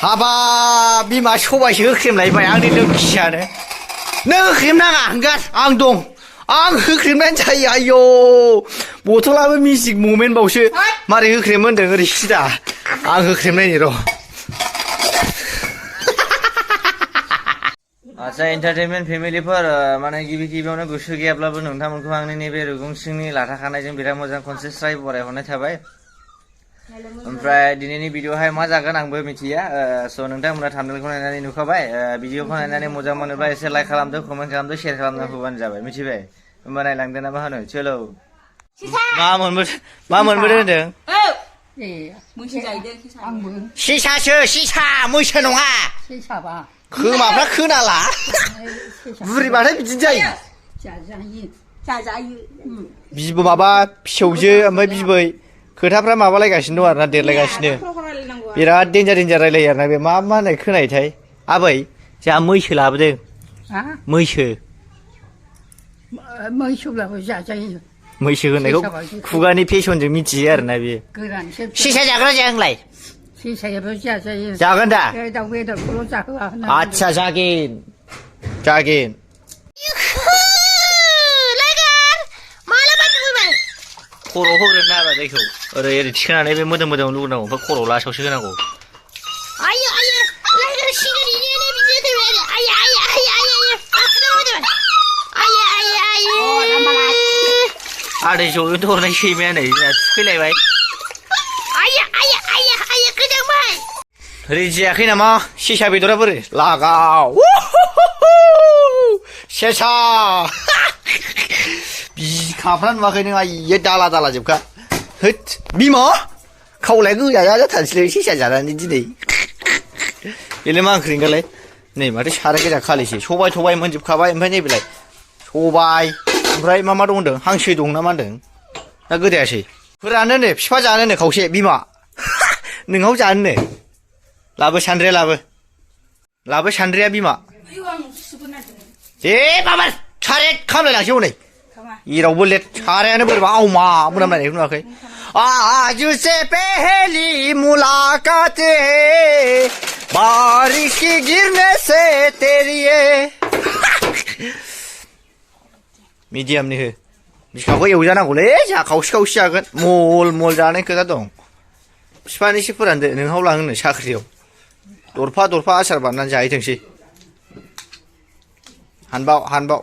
हाबा बिमा सबायसो होख्रेमलायबाय आंनि लोखियानो नों होख्रेमनाङा हंगार आं दं आं होख्रेमनानै जायो आयौ बथलाबो मिउजिक ममेन्ट बावसो मारै होख्रेमो होनदों ओरै सिदा आं होख्रेमनायनि र' आच्छा एन्टारटेनमेन्ट फेमिलिफोर माने गिबि गिबियावनो गोसो गैयाब्लाबो नोंथांमोनखौ आंनि नैबे रुगुं सिंनि लाथा खानायजों बिराद मोजां खनसे स्राय बरायहरनाय थाबाय ओमफ्राय दिनैनि भिडिअ'हाय मा जागोन आंबो मिथिया स' नोंथांमोना थाम्बनेलखौ नायनानै नुखाबाय भिडिअ'खौ नायनानै मोजां मोनोब्ला एसे लाइक खालामदो कमेन्ट खालामदो शेयार खालामना होबानो जाबाय मिथिबाय होमबा नायलांदो ना मा होनो चलो मा मोनबोदों होनदों सिसासो सिसा मैसो नङा खोमाफ्रा खोनाला बुरिबाथाय बिदिनो जायो बिबो माबा फिसौजो ओमफ्राय बिबै खोथाफ्रा माबालायगासिनो दं आरोना देरलायगासिनो बिराद देन्जार देन्जार रायलायो आरोना बे मा मा होननाय खोनायोथाय आबै जोंहा मैसो लाबोदों मैसो मैसोब्लाबो जाजायो मैसो होननायखौ खुगानि फेसनजों मिथियो आरोना बेयो सिसा जाग्रा जाया नोंलाय सेसायाबो जाजायो जागोन दा दाउ बेदरखौल' जाहोआ आच्छा जागोन जागोन खर'आव होग्रोनो नाङा दैखौ ओरै ओरै थिखोनानै बे मोदोम मोदोमाव लुनांगौ ओमफ्राय खर'आव लासावसो होनांगौ आदै ज'यैनो हरनाय सैमाया नै जोंहा थुखैलायबाय रेडि जायाखै नामा सेसा बेदरा बोरै लागाव सेसा बिखाफ्रा नुवाखै नों आइयै दाला दाला जोबखा होद बिमा खावलाया गोजाया जाथारसैलै सेसा जानानै दिनै बेलाय मा ओंख्रि ओंखारलाय नै माथो साराय गोजा खालिसै सबाय थबाय मोनजोबखाबाय ओमफ्राय नैबेलाय सबाय ओमफ्राय मा मा दं होनदों हांसो दं ना मा होनदों ना गोदायासै फोरानोनो बिफा जानोनो खावसे बिमा नोंहाव जानोनो लाबो सान्द्रिया लाबो सान्द्रिया बिमा ए बाबा साराया खामलायलांसै हनै इरावबो लेट सारायानो बोरैबा आवमा मोनामलायनायखौ नुवाखै आजुसे पहली मुलाकात बारिश की गिरने से तेरी मिडियामनि हो बिखाखौ एवजानांगौलै जोंहा खावसे खावसे जागोन मल मल जानाय खोथा दं बिफानिसो फोरानदो नोंहाव लाङोनो साख्रियाव दरफा दरफा आसार बानायनानै जाहैथोंसै हानबाव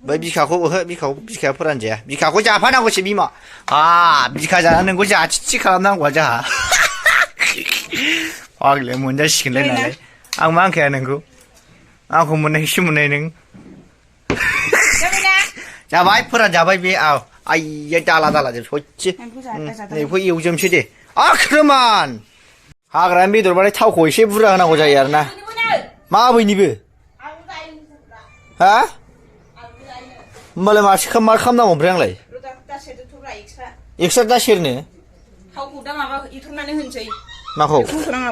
बै बिखाखौ बिखाया फोरानजाया बिखाखौ जाफानांगौसो बिमा बिखा जानानै नोंखौ जाथिथि खालामनांगौआ जोंहा फाग्लाया मोनजासिगोनलाय नालाय आं मा होनखाया नोंखौ आंखौ मोननायसो मोननाय नों जाबाय फोरानजाबाय बे आइयै दाला दाला जोब सयथि नैखौ एवजोबसै दे आख्रोमान हाग्रानि बेदरबाथाय थावखौ एसे बुरजा होनांगौ जायो आरोना मा आबैनिबो हा होमबालाय मा खालामनांगौ ओमफ्राय आंलाय एक्सट्रा दा सेरनो थावखौ दा माबा एथ'नानै होनोसै माखौ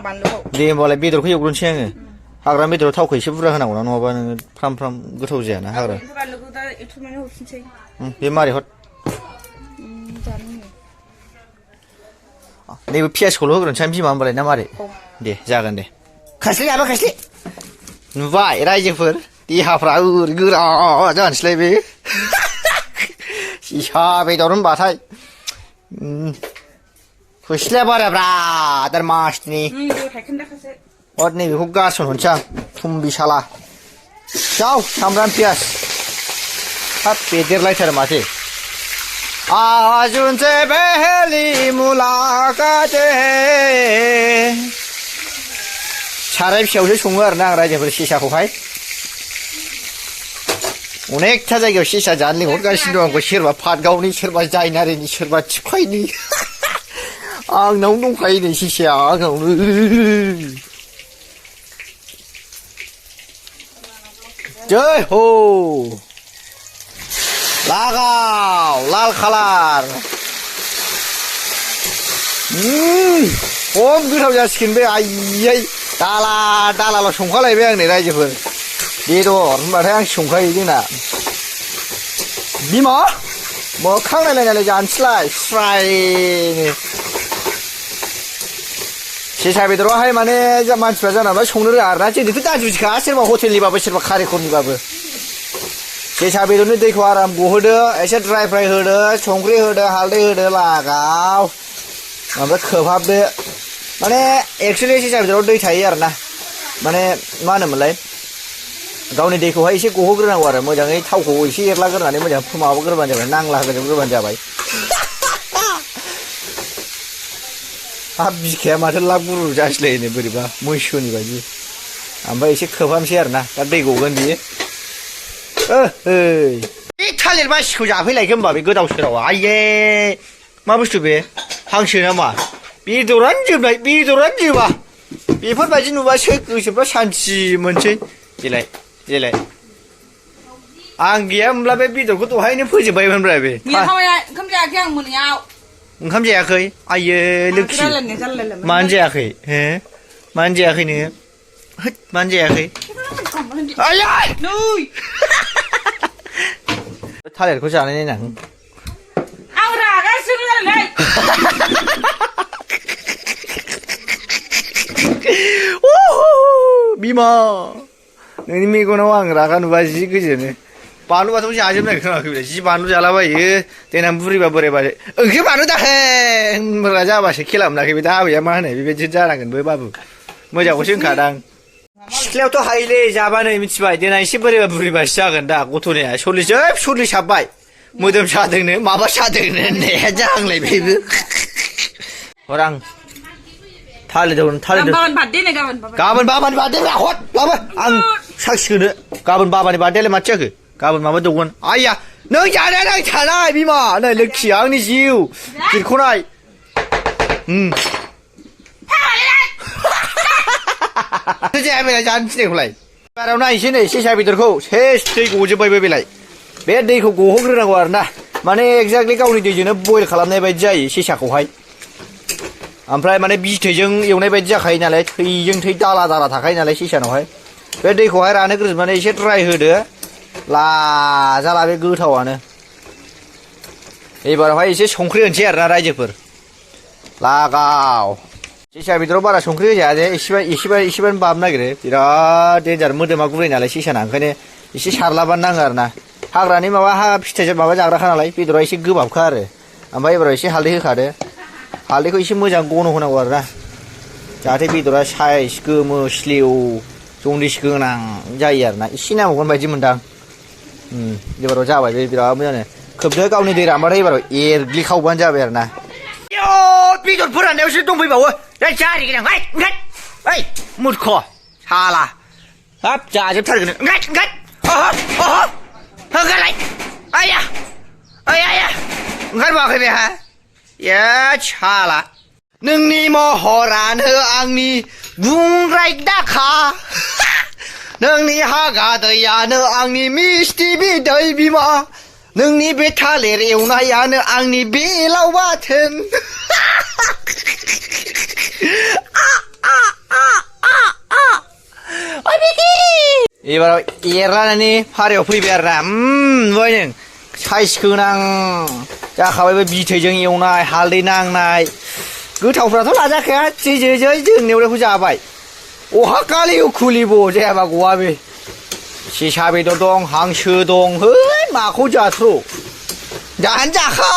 बानलुखौ दे होमबालाय बेदरखौ एवग्रोनोसै आङो हाग्रानि बेदराव थावखौ एसे बुरजा होनांगौ ना नङाबा नोङो फ्राम फ्राम गोथाव जायाना हाग्रा बानलुखौ दा एथ'नानै हरफिनसै बे मारै हर नैबे पियासखौल' होग्रोनोसै आं बिमा होमबालाय ना मारै दे जागोन दे खास्लि जाबा खास्लि नुबाय रायजोफोर देहाफ्रा ओरै गोरा जानोसैलाय बे सिसा बेदर होनबाथाय खोस्लिया बाराब्रा दार मासनि हद नैबेखौ गारसनहरनोसै आं थुम्बि साला जाव सामब्राम पियास हाब बेदेरलायथारो माथो आज उनसे पहली मुलाकात साराय फिसायावसो सङो आरोना आं रायजोफोर सेसाखौहाय अनेकथा जायगायाव सेसा जानो लिंहरगासिनो दं आंखौ सोरबा पाटगावनि सोरबा जायनारिनि सोरबा थिफाइनि आंनावनो दंखायो नै सेसाया आंनावनो जय हो लागाव लाल कालार खम गोथाव जासिगोन बे आइयै दाला दालाल' संखालायबाय आं नै रायजोफोर बेदर होनबाथाय आं संखायो जोंना बिमा मोखां नायलाय जानोसैलाय स्रायनो सेसा बेदरावहाय माने मानसिफ्रा जानाबा संनो रोङा आरोना जोंनिथ' दाजुजिखा सोरबा हटेलनिबाबो सोरबा कारिखरनिबाबो सेसा बेदरनि दैखौ आराम गहोदो एसे ड्राय फ्राय होदो संख्रि होदो हालदै होदो लागाव ओमफ्राय खोबहाबदो माने एक्सुवेलि सेसा बेदराव दै थायो आरोना माने मा होनोमोनलाय गावनि दैखौहाय एसे गहोग्रोनांगौ आरो मोजाङै थावखौ एसे एरलाग्रोनानै मोजां माबाग्रोबानो जाबाय नांला होजोबग्रोबानो जाबाय हाब बिखाया माथो लाब गुरु जासलायनो बोरैबा मैसोनि बायदि ओमफ्राय एसे खोबहामसै आरोना दा दै गगोन बियो बे थालिर मासिखौ जाफैलायखो होमबा बे गोदाव सोरावा आइये मा बुस्थु बे हांसो नामा बेदरानो जोबा बेफोरबायदि नुबासो गोसोफ्रा सान्थि मोनसै जेलाय आं गैया होमब्ला बे बेदरखौ दहायनो फोजोबबायमोनब्रा बे ओंखाम जायाखै आइयो लोखि मानो जायाखै हो मानो जायाखै नोङो होद मानो जायाखै थालिरखौ जानाय नायनां आं रागासो जादोंलै बिमा नोंनि मेगनाव आं रागा नुबा जि गोजोनो बानलु बाथौ जाजोबनाय खोनाखै जि बानलु जालाबायो देनां बुरैबा बोरायबा ओंख्रि बानलु दाहे होनब्ला जाबासो खेला मोनाखै बे दा आबैया मा होनो बेबायदि जानांगोनबो बाबु मोजांखौसो होनखादां सिथ्लायावथ' हायोलै जाबानो मिथिबाय देनां एसे बोरायबा बुरैबासो जागोन दा गथ'निया 40 हाबबाय मोदोम सादोंनो माबा सादोंनो होननाया जाहांलायबायबो हर आं थालिर गाबोन बाबानि बार्थडे हद लाबो आं साखिखोनो गाबोन बाबानि बार्थडेलाय माथो जाखो गाबोन माबा दंगोन आइया नों जानाया नों थानाय बिमा नै लोखि आंनि जिउ जिरख'नाय जाया बेलाय जानो थिनायखौलाय बाराव नायनोसै नै सेसा बेदरखौ सेस दै गजोब्बायबो बेलाय बे दैखौ गहोग्रोनांगौ आरो ना माने एक्जाक्टलि गावनि दैजोंनो बयल खालामनाय बायदि जायो सेसाखौहाय ओमफ्राय माने बिथैजों एवनाय बायदि जाखायो नालाय थैजों थै दाला थाखायो नालाय सेसानावहाय बे दैखौहाय रानहोग्रोजोबनानै एसे ड्राय होदो लाजाला बे गोथावानो एबारावहाय एसे संख्रि होनोसै आरोना रायजोफोर लागाव सेसा बेदराव बारा संख्रि होजाया जे एसेबानो बाबनो नागिरो बिराद डेन्जार मोदोमा गुरै नालाय सेसाना ओंखायनो एसे सारलाबानो नाङो आरोना हाग्रानि माबा फिथाइ माबा जाग्राखा नालाय बेदरा एसे गोबाबखा आरो ओमफ्राय एबाराव एसे हालदै होखादो हालदैखौ एसे मोजां गन' होनांगौ आरोना जाहाथे बेदरा साइज गोमो स्लिउ जन्दिस गोनां जायो आरोना एसे नांबावगोन बायदि मोनदां एबाराव जाबाय बे बिराद मोजांनो खोबदो गावनि दै रानबाथाय एबाराव एरग्लिखावबानो जाबाय आरोना बेदर फोराननायावसो दंफैबावो जारि गोनां ओइ मुर्ख साला हाब जाजोबथारगोन होगालाय आया ओंखारबावाखै बेहा ए साला नोंनि महरानो आंनि बुंराय दाखा नोंनि हागा दैयानो आंनि मिस्टि बिदै बिमा नोंनि बे थालिर एवनायानो आंनि बेलाव बाथोन एबाराव एरलानानै फारायाव फैबाय आरोना नुबाय नों साइज गोनां जाखाबायबो बिथैजों एवनाय हालदै नांनाय गोथावफ्राथ' लाजाखाया जै जों एवनायखौ जाबाय अहा कालि उखुलिब जायाबा गवा बे सेसा बेदर दं हांसो दं है माखौ जाथ्र' जानो जाखा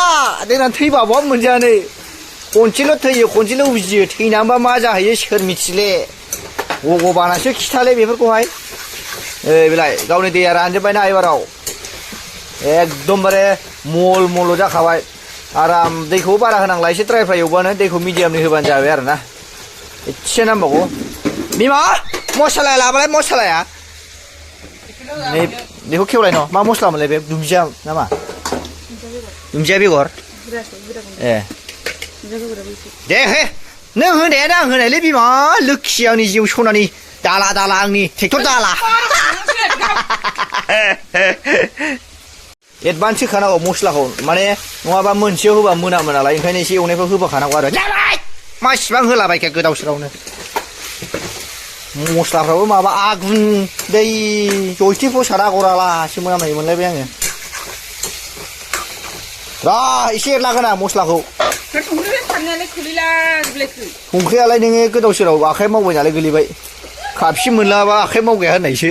देनां थैबाबो मोनजानो खनसेल' थैयो खनसेल' उजियो थैनानैबा मा जाहैयो सोर मिथिले भगबानासो खिथाले बेफोरखौहाय बेलाय गावनि दैया रानजोब्बायना एबाराव एकदमबारे मल जाखाबाय आराम दैखौ बारा होनांला एसे ड्राय फ्राय एवबानो दैखौ मिडियामनि होबानो जाबाय आरोना एसे नांबावगौ बिमा मस्लाया लाबालाय मस्लाया बेखौ खेवलाय न' मा मस्ला मोनलाय बे दुन्दिया नामा दुन्दिया बेगर ए दे हे नों होनायानो आं होनायलै बिमा लोखि आंनि जिउ सनानि दाला आंनि ट्रेक्टर दाला एडभान्स होखानांगौ मस्लाखौ माने नङाबा मोनसेयाव होबा मोनामो नालाय ओंखायनो एसे एवनायफ्राव होफाखानांगौ आरो मासिबां होलाबायखा गोदाव सोरावनो मस्लाफ्राबो माबा आगुन दै जयथि प्रसाद आगरालासो मोनामनाय मोनलायबाय आङो एसे एरलागोन आं मस्लाखौ संख्रि फाननानै खोलैला जोबलायखो संख्रियालाय नोङो गोदाव सोराव आखाइ मावबाय नालाय गोलैबाय खाबसि मोनलाबा आखाइ मावगाया होननायसो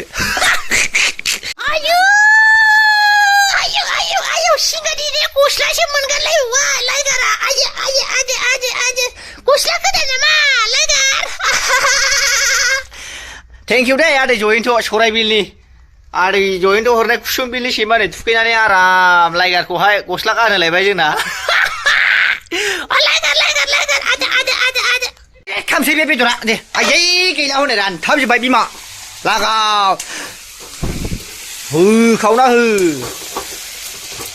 आयु आयु आयु आयु सिंगारिनि गस्लासो मोनगोनलाय वा लाइगारा आयु आयु आयु आयु आयु गस्ला गोदान नामा लाइगार थेंक इउ दे आदै जयन्त सराय बिलनि आदै जयन्त हरनाय कुसुम बिलनि सैमानो थुखैनानै आराम लाइगारखौहाय गस्ला गानहोलायबाय जोंना लाइगार लाइगार लाइगार आदे आदे आदे आदे खामसै बे बेदरा दे आयै गैला हनै रानथाबजोब्बाय बिमा लागाव होखावना हो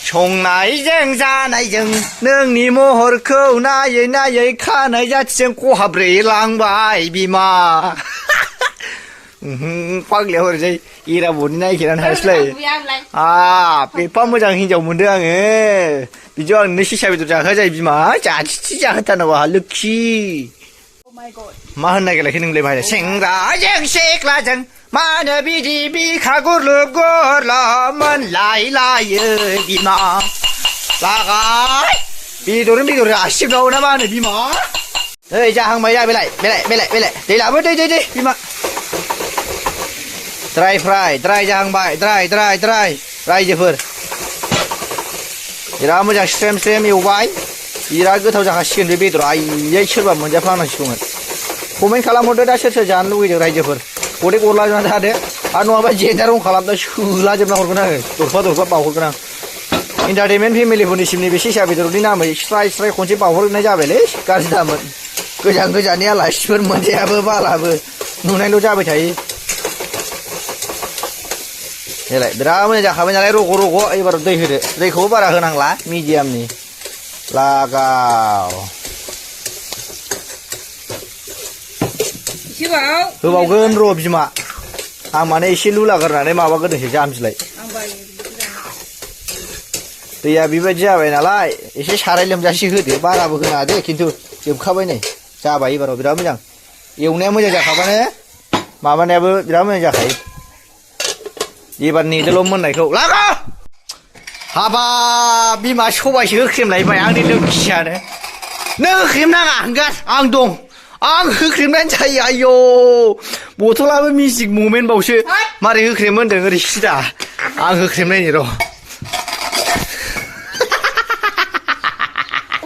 संनायजों जानायजों नोंनि महरखौ नायै नायै खानाय जाथिजों खहाब्रै लांबाय बिमा फाग्लाया हरसै इराबदनि नायखेरानो हायासैलाय बेफा मोजां हिनजाव मोनदों आङो बिदियाव आंनो सेसा बेदर जाहोआ जायो बिमा जाथिथि जाहोथारनांगौ आहा लोखि मा होननो नागिरलायखो नोंलाय बाहाय सेंग्राजों सिख्लाजों मानो बिदि बिखा गुरलुब गुरलाब मोनलायलायो बिमा लागाय बेदरजों बेदर जासिबनांगौ ना मा होनो बिमा ओइ जाहांबाय जा बेलाय बेलाय बेलाय बेलाय दै लाबो दै दै दै बिमा द्राय फ्राय द्राय जाहांबाय द्राय द्राय द्राय रायजोफोर बिराद मोजां स्रेम स्रेम एवबाय बिराद गोथाव जाखासिगोन बे बेदरा आयै सोरबा मोनजाफ्लांनांसिगौमोन कमेन्ट खालामहरदो दा सोर सोर जानो लुगैदों रायजोफोर गदै गरला जोंना जादो आरो नङाबा जेन्डार अन खालामना सोलाजोबना हरगोन आङो दरफा दरफा बावहरगोन आं इन्टारटेनमेन्ट फेमिलिफोरनिसिम नैबे सेसा बेदरनि नामै स्राय स्राय खनसे बावहरनाय जाबायलै गाज्रि दामोन गोजान गोजाननि आलासिफोर मोनजायाबो बालाबो नुनायल' जाबाय थायो देलाय बिराद मोजां जाखाबाय नालाय रग' रग' एबार दै होदो दैखौबो बारा होनांला मिडियामनि लागाव होबावगोन र' बिमा आं माने एसे लुला गारनानै माबागोरनोसै जामबिलाय दैया बेबायदि जाबाय नालाय एसे साराय लोमजासे होदो बाराबो होना दे खिन्थु जोबखाबाय नै जाबाय एबाराव बिराद मोजां एवनाया मोजां जाखाबानो माबानायाबो बिराद मोजां जाखायो एबार नेदोल' मोननायखौ लागा हाबा बिमा सबायसो होख्रेमलायबाय आंनि लोखियानो नों होख्रेमनाङा होंगार आं दं आं होख्रेमनानै जायो आयौ बथलाबो मिउजिक ममेन्ट बावसो मारै होख्रेम होनदों ओरै सिदा आं होख्रेमनायनि र'